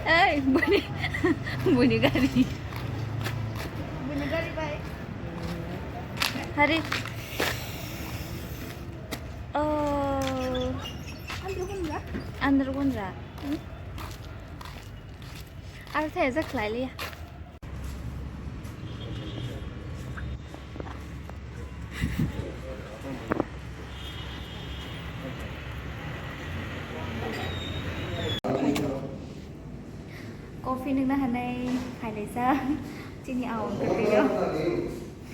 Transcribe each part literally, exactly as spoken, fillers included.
Ei, buni, buni gari. Buni gari bai. Hari. Oh. Andro gunra? Andro gunra. Hmm? Aro thai ja khlai liya. Coffee nungna hanai phailaisa chini awang kwtwio.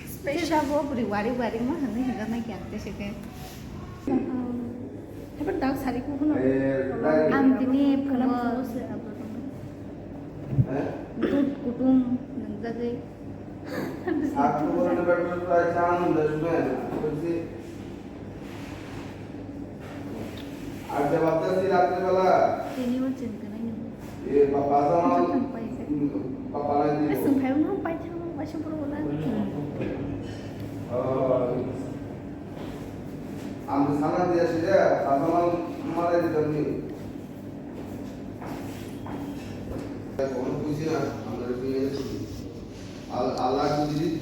Special bo bwrwi wari wari ma hanwi hwnjaknai khe ang tei se khe. Hebat dak sari kuphano. Ang tini phungo dud kutung nungjagwi. Tini mo chwng kanai nung. Aswng phai no pai thang no pai sung puro wala. Ang sana dia sih ya, sama malai di kami. Kono puji na, amare puji na.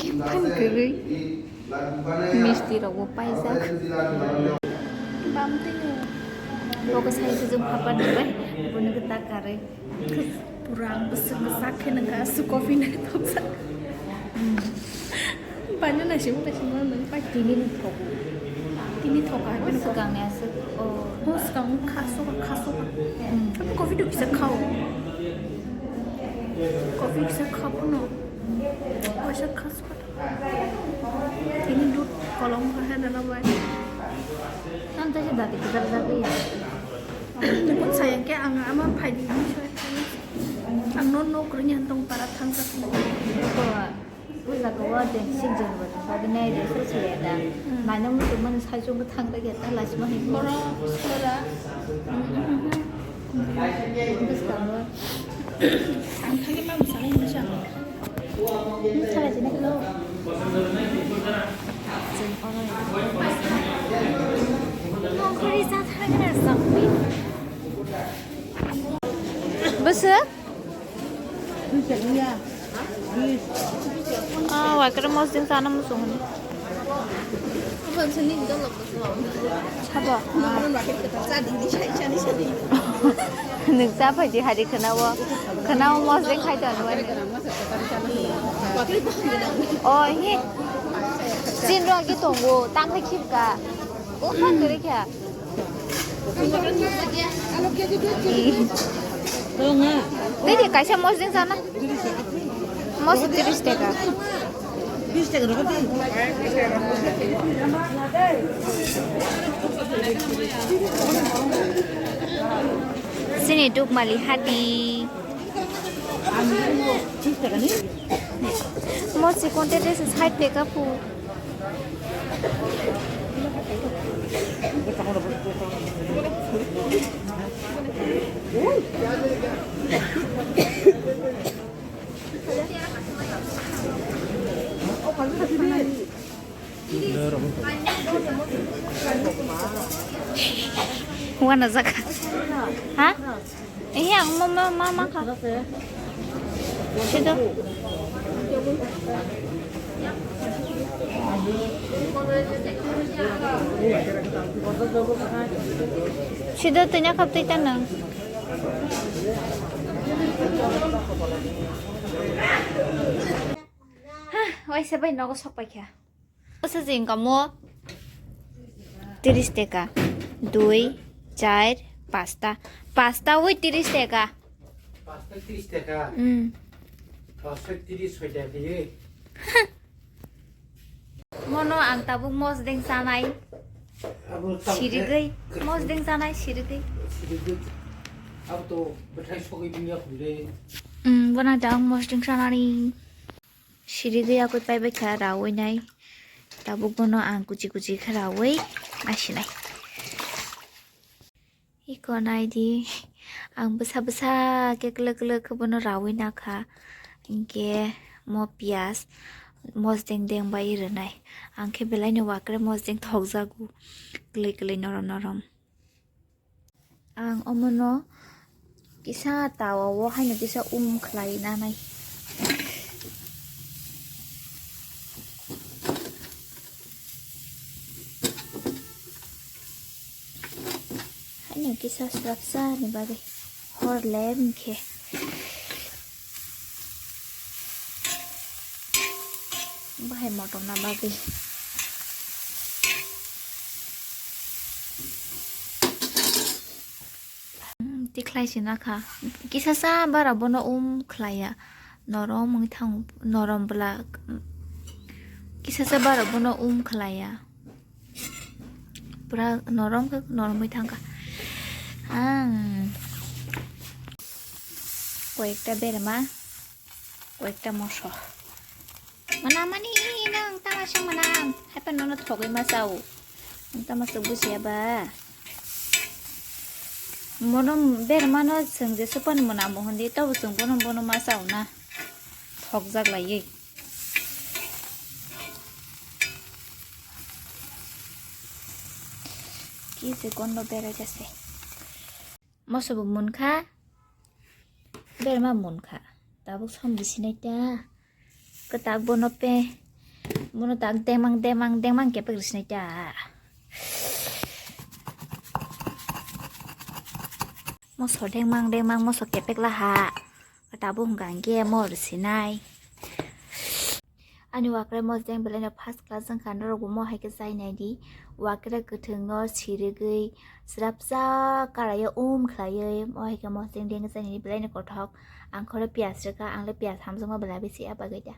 Iphang kwrwi misti rokbo paijak. Bam twi o. Bo kwsai kwchwng phapar nungbai, boni kwtak karwi. Pura ang bwswk kwchak khe nungkha, aswk coffee naithokjak. Paino naisingmo naisingmo nung pai. Tini ni thogo. Tini thoka hai phano swkang ni aswk. Oh, swkang kha swkang kha swkang. Coffee do kisa khao. Coffee kisa kha phano. Kaisa kha swkang. Tini dud kolom kha hai dana bai. Ang tei se dati kwchar jagwi ya. Nukun sayang khe ang ama phaidi hinwi sai. Ang no nok rwni hantong para thangsa. Ko, o jaga o de sik jon bo thangsa de nai de so se ya da. Naina muchung mani sai chung thang de ya ta lasima hin. Boro sora. Bwskango. Ang thangwi ma bwskango hinwi sa. Bwskango jini. Chwng oro. Nongkhorwi cha thangna chwng. Bwswk? Ah, wakre mosdeng sana muchung hwnwi. Sabo. Nwng cha phaidi hari khwnao. Khwnao mosdeng khai tongwani. Oh, he. Chin rok agi tongo, tang khai khibka. O kha kwrwi kha. Tei de kaisa mosdeng sana. Mosdeng tiris taka. Chini Dukmali hati. Mo chikon te dress side te kapu. Wana jaka. Ha? Eh, ang ma, ma, ma, ma ka. Sida. Sida tanya kap tita nang. Hah, waisa bai nogo sok pai kha. Bwsa jeng kamo tiris taka. Dui, char, pasta. Pasta oi tiris taka. Pasta tiris taka. Hmm. Pasta tiris soi taka ye. Mono ang tabuk mosdeng chanai. Abo tamo sirigwi. Mosdeng chanai sirigwi. Sirigwi. Abo to bwthai sogwi bini akhum de. Hmm, bona jang mosdeng chanani. Sirigwi yakui paibai kha rawi nai. Tabuk bono ang kuchi kuchi khe rawi asinai. Iko nai di, ang bwsa bwsa khe kwlwk kwlwk khe bono rawi nakha. Hinkhe mo piyaj mosdeng deng bai rwnai. Ang khe belai no wakre mosdeng thokjago kwlwi kwlwi norom norom. Ang omono Kisa tawa o haino kisa um khlai nanai. Haino kisa swrapsa ni bagwi hor lem khe. Bahai motom na bagwi. Hmm, tikhlai si nakha. Kisa sa bara bono um khlaiya. Norom wngwi thang, norom bwla. Kisa sa bara bono um khlaiya. Pura norom khe noromwi thangkha. Ang koyekta berma, koyekta moso. Manamani nang tama se manam, haiphano nono thogwi ma chao. Ang tama se bujiya ba. Mono bermano chwng jesu phano mwnamo hwnwi, tobo chwng bono bono ma chao na. Thokjak laiwi. Kisa gondo berai jase. Moso bo munkha, berma munkha. Tabuk som bisinai ta. Kwtak bono pe, bono tak demang, demang, demang kepek risinai ta. Moso demang, demang, moso kepek laha. Tabuk hwnkha hwnkhe mo risinai. Ani wakrai mojeng belai no first class wngkha, norok bo mo hai khe chai nai di. Wakrai kwthwng no sirigwi swrapsa kalaio um khlaiwi mo hai khe mojeng deng chai nai di, belai no kothok. Ang khoro piyaj rwkha, ang le piyaj hamjakma belai bisi ya bagwi da.